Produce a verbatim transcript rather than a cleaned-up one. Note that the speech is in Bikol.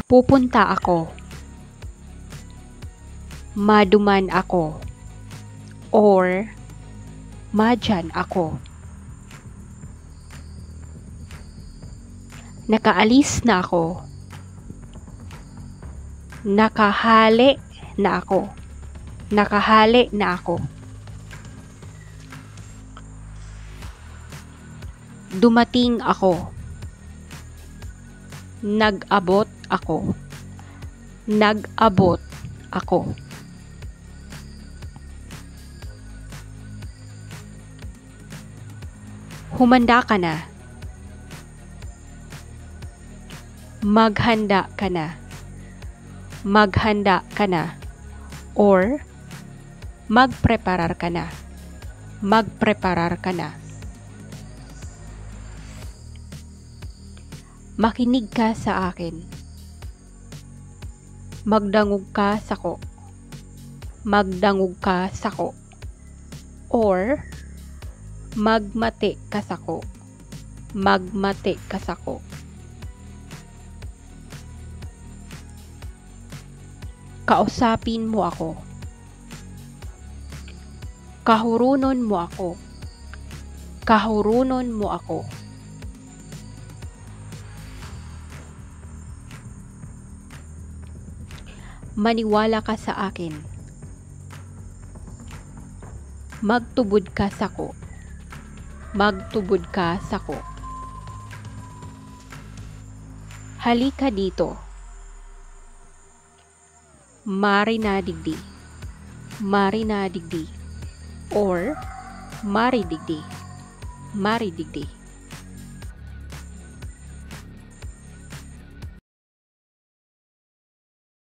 Pupunta ako. Maduman ako. Or, madyan ako. Nakaalis na ako. Nakahale na ako. Nakahale na ako. Dumating ako. Nag-abot ako. Nag-abot ako. Humanda ka na. Maghanda ka na. Maghanda ka na. Or, magpreparar ka na. Magpreparar ka na. Makinig ka sa akin. Magdangog ka sako. Magdangog ka sako. Or, magmate ka sako. Magmate ka sako. Kausapin mo ako. Kahurunon mo ako. Kahurunon mo ako. Maniwala ka sa akin. Magtubod ka sako. Magtubod ka sako. Halika dito. Mari na digdi. Mari na digdi. Or, mari digdi. Mari digdi.